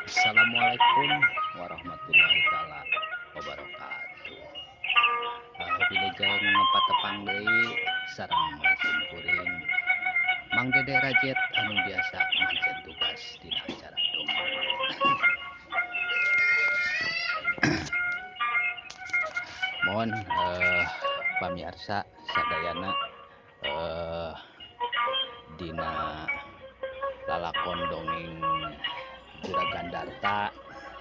Assalamualaikum warahmatullahi taala wabarakatuh. Wilujeng patepang deui sareng sim kuring Mang Dede Rajet anu biasa mancen tugas dina acara dongeng. Mohon pamiarsa sadayana dina lalakon dongeng Juragan Darta,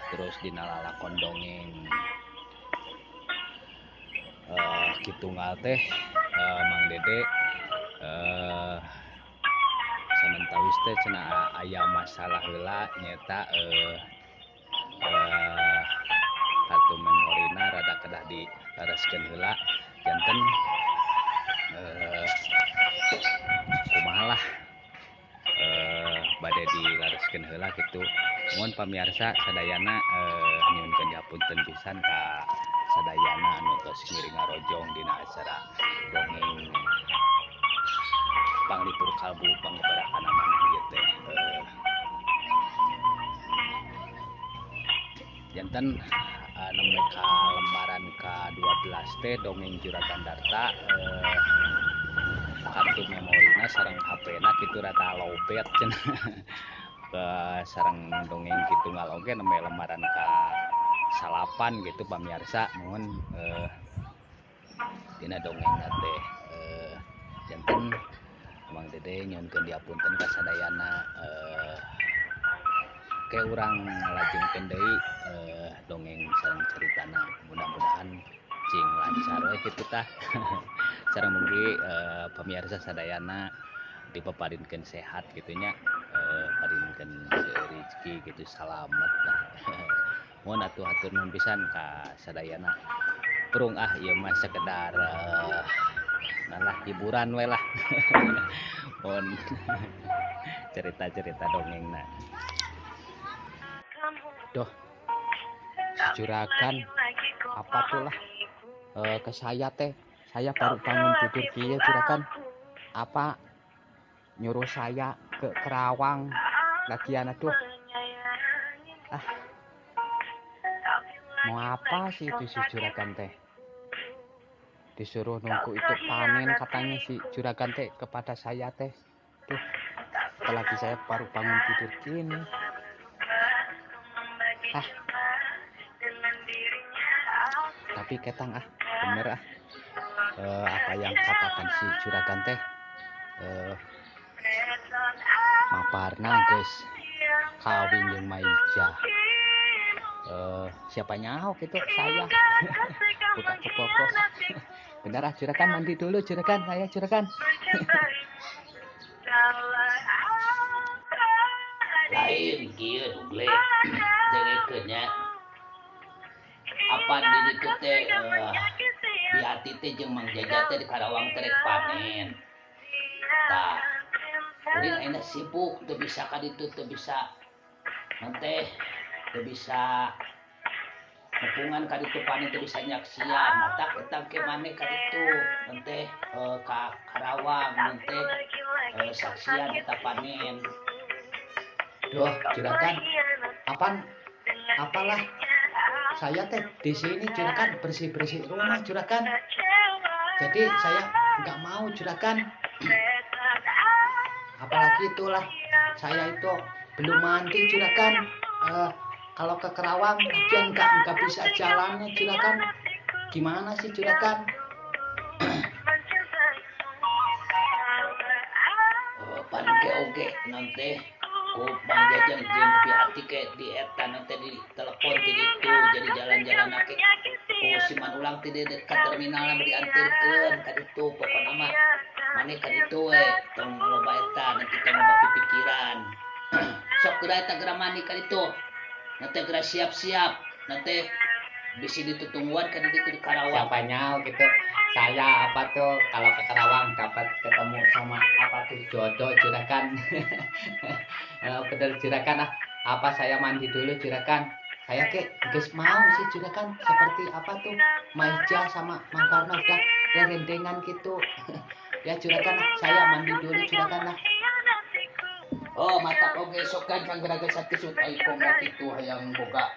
terus dina lalakon dongeng Kitunggal teh Mang Dede samentawis teh cenah aya masalah heula nyaeta kartu memorina rada kedah dilereskeun heula janten kumaha lah bade dilareskeun heula kitu. Mohon pamiarsa sadayana nyuhunkeun dihapunten pisan ka sadayana anu tos ngiring ngarojong dina acara dongeng Panglipur Kalbu Pangbarakan manah ieu teh. Janten nembe ka lembaran ka-12 teh dongeng Juragan Darta kartu memorina sareng HP-na kitu rata lowbat cenah. Sareng dongeng Kitunggal oge nembe lembaran ka-9 gitu pamiarsa. Mohon dina dongengna teh janten Mang Dede nyuhunkeun dihapunten ka sadayana ke urang ngalajengkeun deui dongeng sareng caritana, mudah-mudahan cing lancar we kitu tah. Sareng mugi pamiarsa sadayana dipaparinkeun sehat kitu nya, parinkeun rezeki gitu salamet lah. Mohon atuh hatur nuhun pisan ka sadayana. Prung ah ieu mah sekedar nalah hiburan we lah. Mohon cerita-cerita dongengna. Doh, juragan apa tuh lah ke saya teh, saya baru bangun tidur kieu juragan, apa nyuruh saya ke Kerawang lagian aduh. Ah, mau apa sih itu si juragan teh? Disuruh nunggu itu panen katanya si juragan teh kepada saya teh. Tuh, apalagi saya baru bangun tidur gini. Ah, tapi ketang ah, bener ah. Apa yang katakan si juragan teh maparna guys kawin jeung Maija. Siapa nyaho gitu saya buka kepokok. Bentar ah juragan, mandi dulu juragan, saya juragan. Lain kieu dugle dengekeun nya. Apa di ditu teh di hati teh jeung Mang Jaja teh di Karawang teh rek panen. Tah, kuring ayeuna sibuk teu bisa ka ditu, teu bisa teh, teu bisa nepungan ka ditu panen, teu bisa nyaksian. Matak eta ke maneh ka ditu teh ka Karawang teh saksian eta panen. Loh, juragan, apaan? Apalah? Saya teh di sini juragan bersih-bersih rumah juragan. Jadi saya nggak mau juragan. Apalagi itulah saya itu belum mandi juragan. Kalau ke Kerawang lagian nggak bisa jalannya juragan. Gimana sih juragan? Pan ke oge nanti ku Bang Jajang jeung Pi Ati ke di eta nanti di telepon ti ditu jadi jalan-jalan ake ku si Manulang ti di ka terminal diantirkeun ka ditu. Pokona mah maneh ka ditu we tong loba eta nanti tong loba pipikiran. Sok geura eta geura mandi ka ditu nanti geura siap-siap nanti bisi ditutungguan ka ditu di Karawang. Siapa nyaho gitu saya apa tuh kalau ke Karawang dapat ketemu sama apa tuh jodoh juragan. Bener juragan ah, apa saya mandi dulu juragan. Saya ke geus mau sih juragan seperti apa tuh Maija sama Mang Karno udah rerendengan gitu. Ya juragan, saya mandi dulu juragan lah. Oh, matak oge sok gancang geura gesat-gesut ai komo kitu hayang boga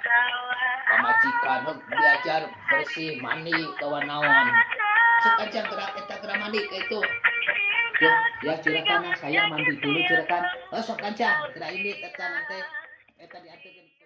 pamajikan heug diajar bersih mandi atawa naon. Sok gancang geura eta geura mandi ka itu. Ya, ya juragan, saya mandi dulu juragan. Oh, sok gancang geura ini eta nanti eta dianteurkeun.